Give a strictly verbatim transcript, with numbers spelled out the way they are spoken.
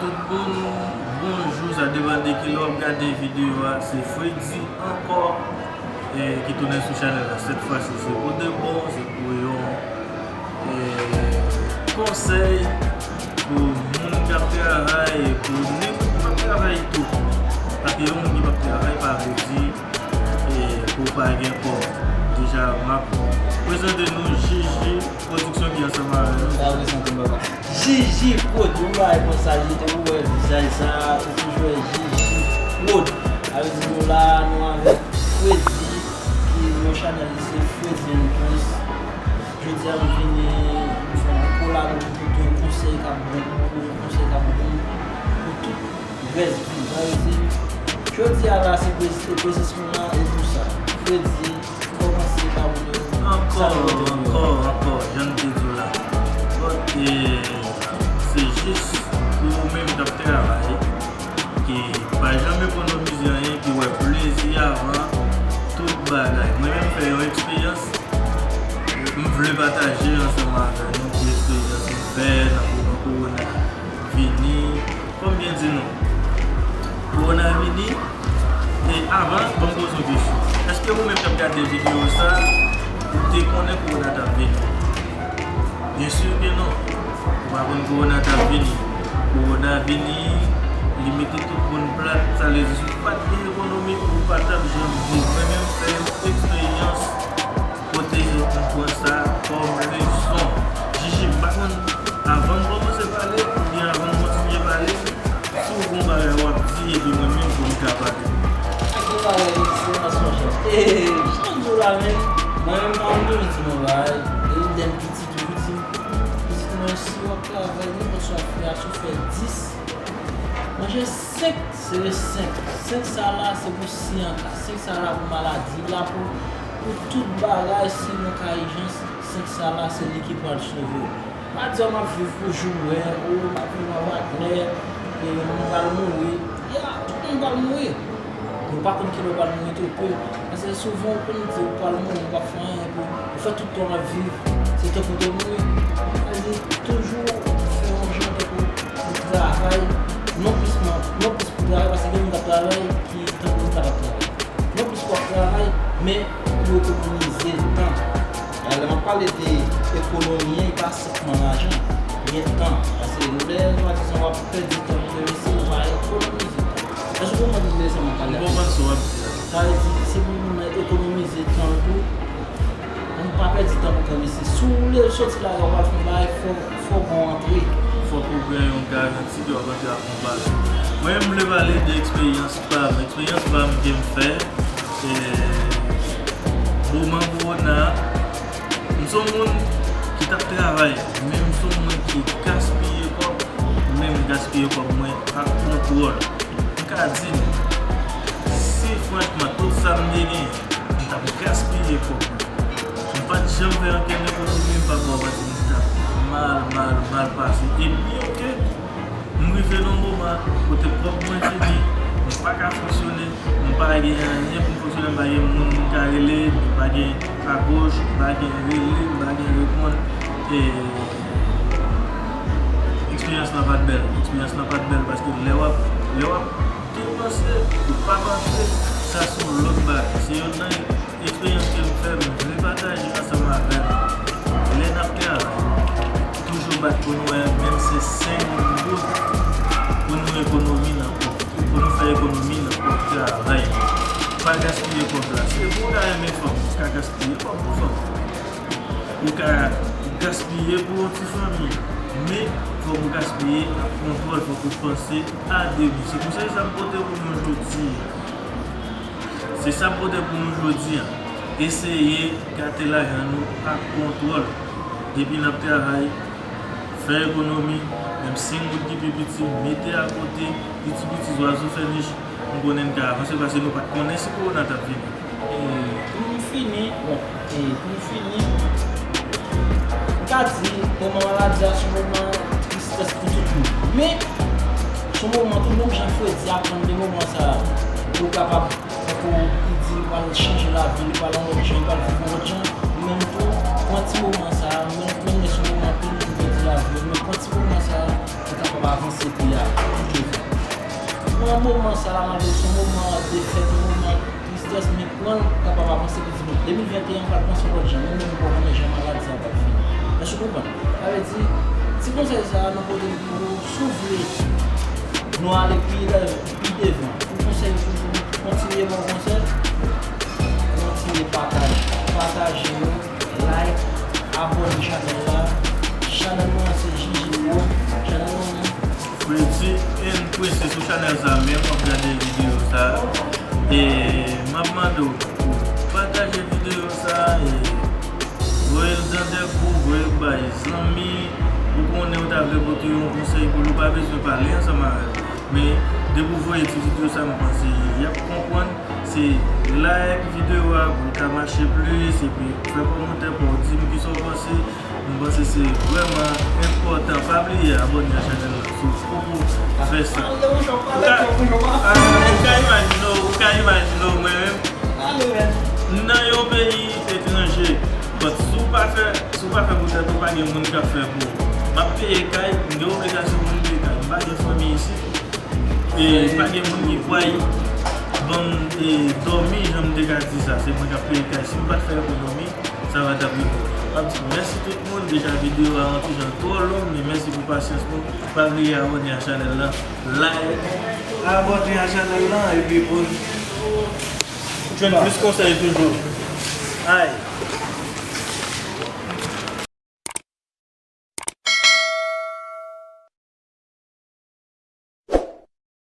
Tout moun, bonjou, sa depann de kilè w ap gade videyo a. Se Freddy ankò, e, ki tounen sou chanèl la. Sèt fwa si se pou de bon, se pou yon, e, konsèy pou moun k ap travay, pou nenpòt moun k ap travay tou. Paske yon moun ki p ap travay pa vle di, e, pou w pa gen kòb. Deja, m ap prezante nou Jiji Pwodiksyon ki ansanm avè nou. Sa prezante m, papa. Jiji Prod, yon bagay konsa, li te ou wè vizaj sa, ou toujou wè Jiji Prod. Sa vle di nou la, nou avèk Freddy, ki yon chanèl li se Freddy and Prince. Jodi a m vini, m fè yon kolabo pou tout, yon konsèy k ap bon pou ou, yon konsèy k ap bon pou tout rès vi. Sa vle di, jodi a la, se presi-, se presizman la, e pou sa. Freddy, kòmanse pa ou menm. Ankò, ankò, ankò, jan m te di w la. Bon, e, se jis pou ou menm k ap travay, ki pa janm ekonomize anyen, ki wè plezi avan tout bagay. Mwen menm, m fè yon eksperyans, m vle pataje ansanm avè nou ti eksperyans m fè nan moman kowona vini. Fò m byen di nou, kowona vini, e avan, ban m poze yon kesyon. Èske ou menm k ap gade videyo sa, ou te konnen kowona t ap vini? Byen si ke non. Ou pa konn kowona t ap vini. Kowona vini, li mete tout moun plat, sa vle di si w pa t gen ekonomi, ou pa t ap janm viv. Mwen menm, m fè yon eksperyans kote m pran sa kòm leson. Jiji, m pa konn, avan m kòmanse pale, oubyen avan m kontinye pale, si w gen yon bagay w ap di, epi mwen menm pou m ka pale. Ak yon bagay, se nan sonjè. E, jan m di w la menm, mwen menm, pa m toujou di mwen bagay, e lè m piti, toujou di m, pitit mwen, si w ap travay, nenpòt sa w ap fè a, si w fè dis, manje senk, sere senk. Senk sa la, se pou si an ka. Senk sa la pou maladi, la pou, pou tout bagay, si nan ka ijans, senk sa la, se li ki pral sove w. Pa di w m ap viv pou jou m wè, o, m ap viv anba klè, e m pral mouri. Ya, tout moun pral mouri. Nou pa konn kilè w pral mouri tou, ke, paske souvan ou konn di ou pral mouri, ou p ap fè anyen, epi ou fè tout tan w ap viv, se tankou w te mouri. Sa vle di, toujou fè yon jan tankou ou travay, non plis, non plis pou travay, paske gen moun k ap travay ki tankou li pa t ap travay. Non plis pou w ap travay, men pou ekonomize tan. Lè m ap pale de ekonomi an, e pa senpman lajan, gen tan. Paske lè, swadizan, w ap pèdi tan pou te resi, ou pa ekonomize tan. Èske w konprann de sa m ap pale a? M konprann sa w ap di a. Sa vle di, se pou moun nan ekonomize tan l tou. Ann pa pèdi tan pou kanpe. Si w vle soti la, w pral fè yon bagay, fò, fò w gen yon antre. Fòk ou gen yon garanti ke w ap antre ak yon bagay. Mwen, m vle pale de eksperyans pa m. Eksperyans pa m ke m fè, e, moman kowona a, m se yon moun ki t ap travay, men m se yon moun ki gaspiye kòb, men m gaspiye kòb mwen ak kontwòl. M ka di nou, si franchman, tout sa m te genyen, m t ap gaspiye kòb mwen. M pa t janm fè ankenn ekonomi, m pa ba w manti, m t ap mal, mal, mal pase. E byen ke m rive nan moman kote kòb mwen fini, m pa ka fonksyone, m pa gen anyen pou m fonksyone, m pa gen moun m ka rele, m pa gen agoch, m pa gen rele, m pa gen reponn. E eksperyans lan pa t bèl. Eksperyans lan pa t bèl paske lè w ap, lè w ap depanse, ou pa panse, sa se yon lòt bagay. Se youn nan eksperyans ke m fè, m vle pataje ansanm avè nou. Lè n ap travay, toujou bat pou nou wè, menm se senk goud, pou nou ekonomi nan kòb, pou nou fè ekonomi nan kòb travay. Pa gaspiye kòb la. Se pou w ta renmen fanm, ou ka gaspiye kòb pou fanm. Ou ka gaspiye pou yon ti fanmi, men fòk ou gaspiye ak kontwòl, fòk ou panse a demen. Se konsèy sa m pote pou nou jodi a. Se sa m pote pou nou jodi a. Eseye gate lajan nou ak kontwòl. Depi n ap travay, fè ekonomi, menm senk goud ki pi piti, mete akote, piti piti, zwazo fè nich. M konnen n ka avanse paske nou pa t konnen si kowona t ap vini. E pou nou fini, bon, e pou nou fini, m ka di, moman maladi a se yon moman tristès pou tout moun. Men, se yon moman tou, menm jan Freddy aprann de moman sa a, pou w kapab, tankou li di, li pral chanje lavi, li pral yon lòt jan, li pral viv yon lòt jan, ou menm tou, pran ti moman sa a, menm, menm lè se yon moman anpil moun pèdi lavi yo, men pran ti moman sa a, pou w kapab avanse pi a. Sa la, malgre se yon moman defèt, yon moman tristès, men pran l kapab avanse pou di nou de mil venteyen an pral panse yon lòt jan, menm lè nou pa konnen jan maladi sa pral fini. Èske w konprann? Sa vle di, ti konsèy sa a, nou pote l pou ou, si w vle nou ale pi lwen, pi devan. Pou konsèy toujou, kontinye bon konsèy, kontinye pataje. Pataje yo, like, abòne chanèl la. Chanèl mwen se Jiji Pro. Chanèl mwen Pretty and Princess sou chanèl sa menm, w ap gade videyo sa. E m ap mande w pou pataje videyo sa e voye l nan de gwoup, voye l bay zanmi ou konnen ou ta vle pote yon konsèy pou li, ou pa bezwen pale ansanm avè l. Men depi w voye ti videyo sa, m panse y ap konprann. Se like videyo a pou l ka mache plis, epi fè kòmantè pa w, di m kisa w panse. M panse se vrèman enpòtan. Pa bliye abòne a chanèl la si w poko fè sa. Ou ka, ou ka imajine w, ou ka imajine w, mwen menm, m nan yon peyi etranje. But si w pa fè, si w pa fè pou tèt ou, pa gen moun k ap fè pou ou. M ap peye kay, m gen obligasyon pou m peye kay. M pa gen fanmi isit. E pa gen moun ki pway ban m e, dòmi, jan m te ka di sa. Se mwen k ap peye kay. Si m pa t fè ekonomi, sa pa t ap rive. M ap di mèsi tout moun. Deja videyo a an ti jan twò long, men mèsi pou pasyans nou. Pa bliye abòne a chanèl la, like, abòne a chanèl la, epi pou jwenn plis konsèy toujou. Ay.